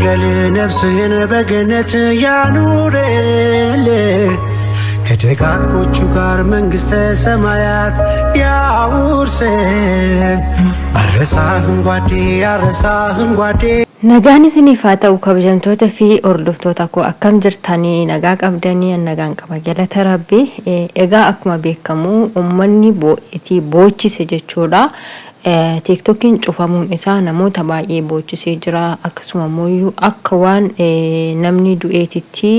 ይበል ነፍስህን በገነት ያኑርልህ ከደጋጎቹ ጋር መንግሥተ ሰማያት ያውርስህ። አረሳህም ጓዴ አረሳህም ጓዴ። Nagaan isiniif haa ta'u kabajamtoota fi hordoftoota koo, akkam jirtanii? Nagaa qabdanii? An nagaan qaba, galata Rabbi. Egaa akkuma beekamu uummanni boo'eetii boochise jechuudha. Tiiktokiin cufamuun isaa namoota baay'ee boochisee jira. Akkasuma immoo akka waan namni du'eetitti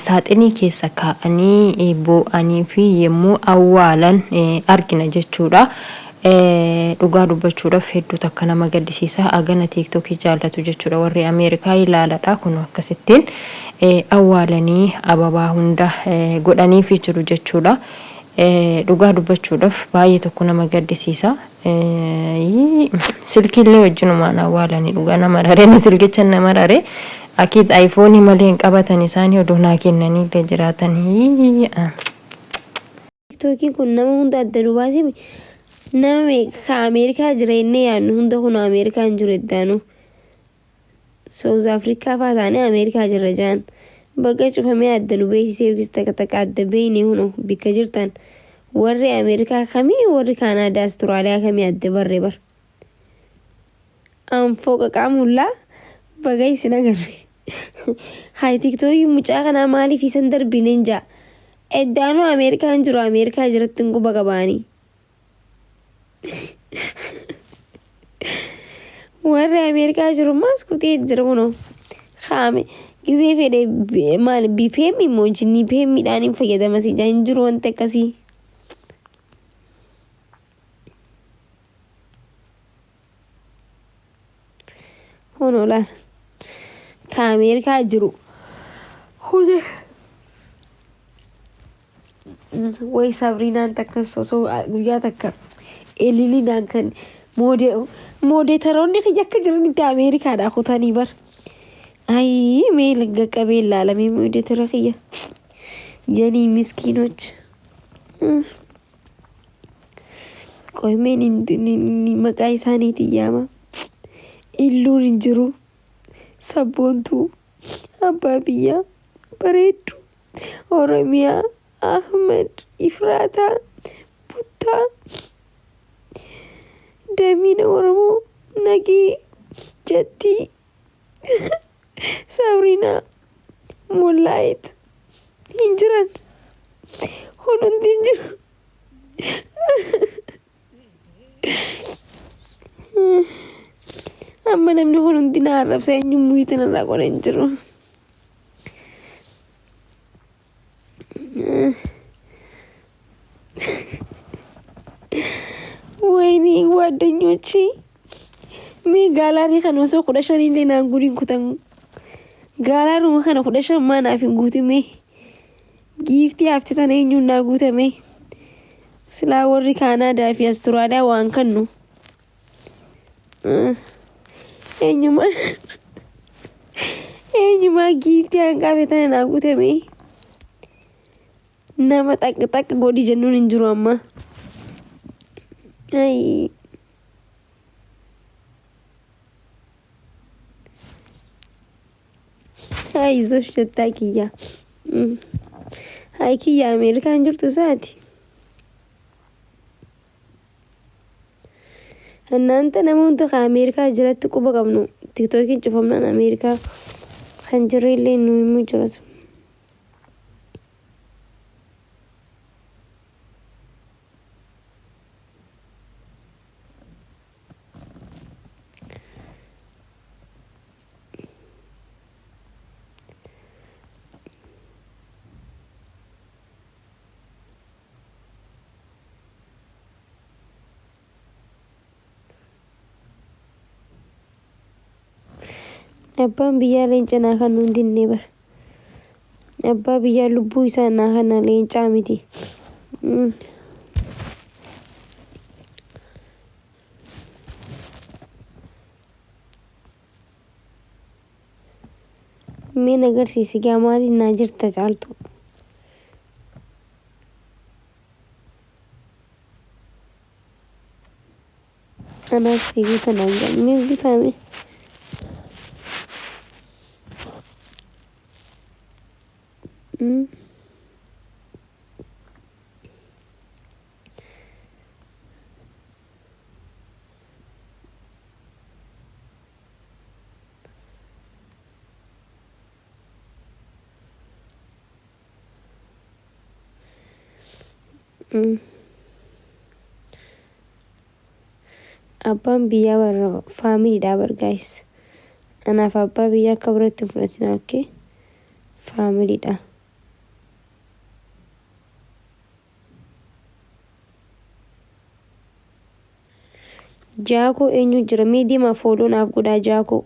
saaxinii keessa kaa'anii boo'anii fi yommuu awwaalan argina jechuudha. Dhugaa dubbachuudhaaf hedduu takka nama gaddisiisa. Agana tiiktokii jaallatu jechuudha warri Ameerikaa, ilaaladha. Kun akkasittiin awwaalanii ababaa hunda godhaniifi jiru jechuudha. Dhugaa dubbachuudhaaf baay'ee tokko nama gaddisiisa. Silkiillee wajjinumaan awwaalanii, dhugaa nama rare, na silkicha nama rare. Akiid aayifoonii malee hin qabatan isaanii, odoo naa kennanii illee jiraatanii. Tiktookiin kun nama hunda adda nu baasee, nama meeqa ka Ameerikaa jira jennee yaadnu hunda kun Ameerikaa hin jiru eddaanu. South Afrikaa faa taanee Ameerikaa jirra jaan. Baga cufamee adda nu beeksisee, yookiis takka takka adda beeyne huno bikka jirtan. Warri Ameerikaa kamii, warri Kaanaadaa, Asturaaliyaa kamii adda barre bar. Anfoo qaqaa mullaa, baga isin agarre. Hay, tiktookii mucaa kanaa maaliif isan darbineen jaa. Eddaanuu Ameerikaa hin jiru, Ameerikaa jiratti hin quba qabaanii. Warri Ameerikaa jiru maas kutee jira kunoo. Kaame gisee fedhe maal BPM immoo jinnii PM dhaan hin fayyadama si hin jiru wanti akkasii. Kunoo laal. Ka Ameerikaa jiru. Hute. Way, Sabriinaan takka osoo guyyaa takka Eliliinaan kan moodeetaroonni kiyya akka jiranitti Ameerikaadhaa kutanii bar. Ayii, mee qaqqabee ilaalamee moodeetara kiyya. Janii miskiinoch. Qoy, mee maqaa isaaniitiin yaama. Illuun hin jiru. Sabboontuu. Abbaa biyyaa. Bareedduu. Oromiyaa. Ahmed. Ifraataa. Buttaa. Damiina Oromoo. Nagee. Jattii. Sabriinaa. Mollaayit. Hin jiran. Hundumti hin jiru. Amma namni kun hundi na arrabsa, eenyummaa itti narraa godha hin jiru. ወይኔ ጓደኞቼ, mee gaalaarii kana osoo 15 illee naan guutin kutan, gaalaaruma kana 15 maa naaf hin guutime? Giiftii hafte tana eenyuun naa guutame? Silaa warri Kaanaadaa fi Asturaaliyaa waan kannu eenyumaa eenyumaa giiftii hanqaafe tana naa guutame? Nama xaq xaq godhi jennuun hin jiru amma. Ayii. Ayizosh jettaa kiyya. Hay kiyya, Ameerikaan jirtu isaati. Annaanta nama hunda ka Ameerikaa jiratti quba qabnu, tiktookiin cufamnaan Ameerikaa kan jirre illee nu himuu jiratu. Abbaan biyyaa leenca naa kan nuun dinne bar. Abbaa biyyaa lubbuu isaa naa kana leencaa miti. Mee na agarsiisi gaa, maaliin naa jirta caaltu? Anaas si guuta naan jedhan, mee guutaame. Mm. Mm. Abbaan biyyaa warra faamiliidha bar guys. Anaaf abbaa biyyaa akka biratti hin fudhatina okay? Faamiliidha. Jaakoo eenyu jira? Mee deemaa fooloo naaf godhaa jaakoo.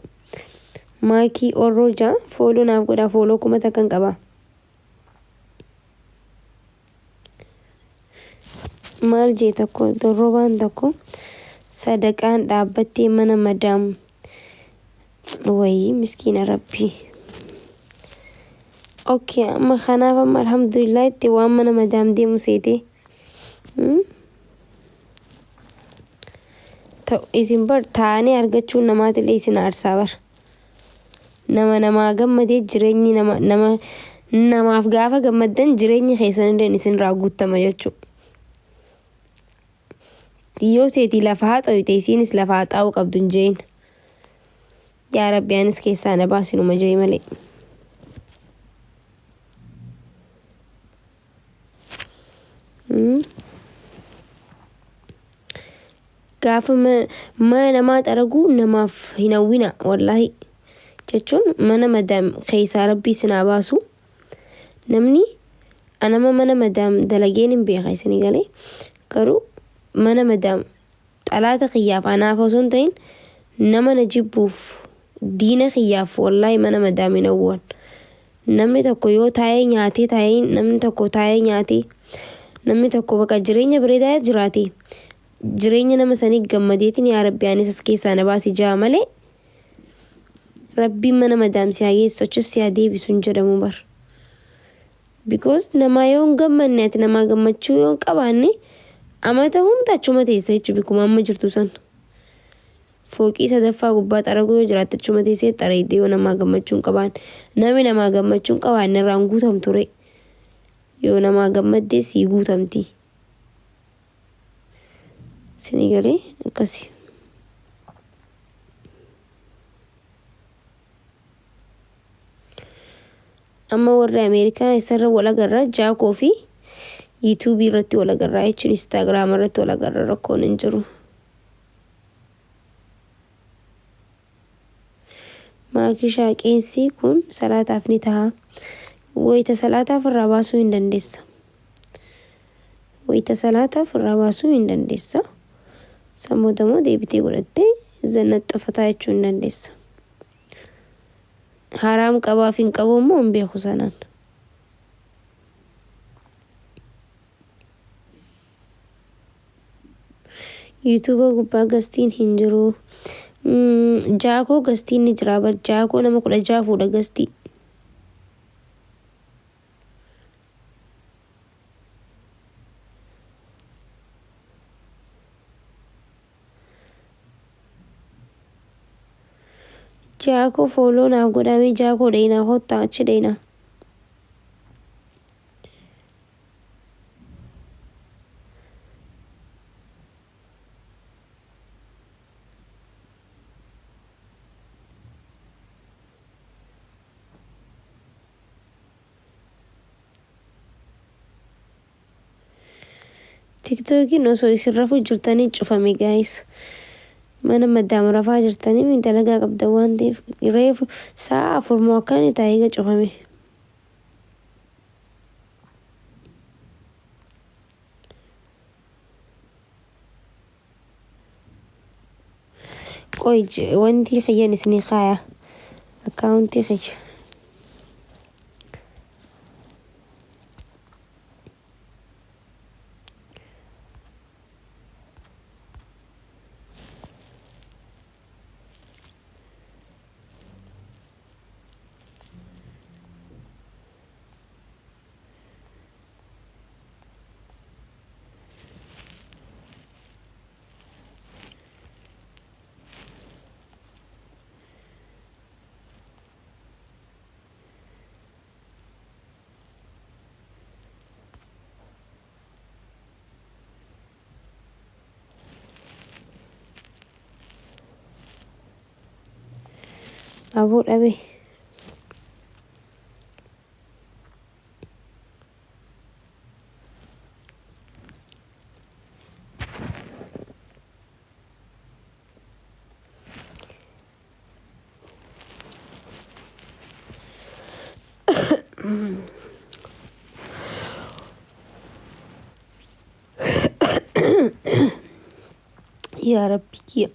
Maakii orroo jaa fooloo naaf godhaa fooloo 1000 qaba. Maal jee tokko dorrobaan tokko sadaqaan dhaabbattee mana madaam wayii miskiina rabbii. Okay amma kanaaf amma alhamdulillah itti waan mana madaam deemu seetee. Ta'u isin bar taa'anii argachuun namaatillee isin aarsaa bar. Nama namaa gammadee jireenyi nama nama namaaf gaafa gammaddan jireenyi keessanillee isinirraa guuttama jechuudha. Yoo teetii lafa haxooyte isiinis lafa haxaa'uu qabdu hin jeeyin. Yaa Rabbi anis keessaa na baasinuma jee malee. Gaafa mana namaa xaraguu namaaf hin hawwina wallaahi jechuun mana madaam keessaa rabbii isin haa baasu. Namni anama mana madaam dalageen hin beeka isin galee garuu mana madaam xalaata kiyyaaf anaaf osoo hin ta'in nama na jibbuuf diina kiyyaaf wallaahi mana madaam hin hawwan. Namni tokko yoo taa'ee nyaatee taa'ee namni tokko taa'ee nyaatee namni tokko bakka jireenya bareedaa jiraate jireenya nama sanii gammadeetiin yaa rabbi anis as keessaa na baasi ja'a malee rabbiin mana madaam si haa geessu achis si haa deebisu hin jedhamu bar. Because namaa yoo hin gammanne ati namaa gammachuu yoo hin qabaanne amata hunda achuma teessa jechuudha bikkuma amma jirtu san. Fooqii sadaffaa gubbaa xaraguu yoo jiraatte achuma teessee xareeyde yoo namaa gammachuu hin qabaanne. Namni namaa gammachuu hin qabaanne irraa hin guutamtu ree. Yoo namaa gammadde sii guutamti. Isinii galee akkasi. Amma warri Ameerikaa isarra wal agarra jaakoo fi yuutuubii irratti wal agarra jechuun instaagiraama irratti wal agarra rakkoon hin jiru. Maakishaa qeensi kun salaataaf ni taha. Wayita salaataaf irraa baasuu hin dandeessa. Wayita salaataaf irraa baasuu hin dandeessa. San booda immoo deebitee godhattee zannaxxafataa jechuu hin dandeessa. Haraam qabaaf hin qabu immoo hin beeku sanaan. Yuutuuba gubbaa gastiin hin jiru. Jaakoo gastiin ni jira bar jaakoo nama 16 fuudha gastii. Jaakoo fooloo naaf godhamee jaakoo dheenaa kottaa achi dheenaa. Tiktookiin osoo isin rafuu jirtanii cufame gaayis. Mana madaam rafaa jirtanii mi dalagaa qabdan waan ta'eef reefu sa'a 4 moo akkana ni ta'a eega cufame. Qoy wanti kiyyan isinii kaaya akkaawuntii kiyya. Aboo dhabe. Yaa Rabbi kiyya.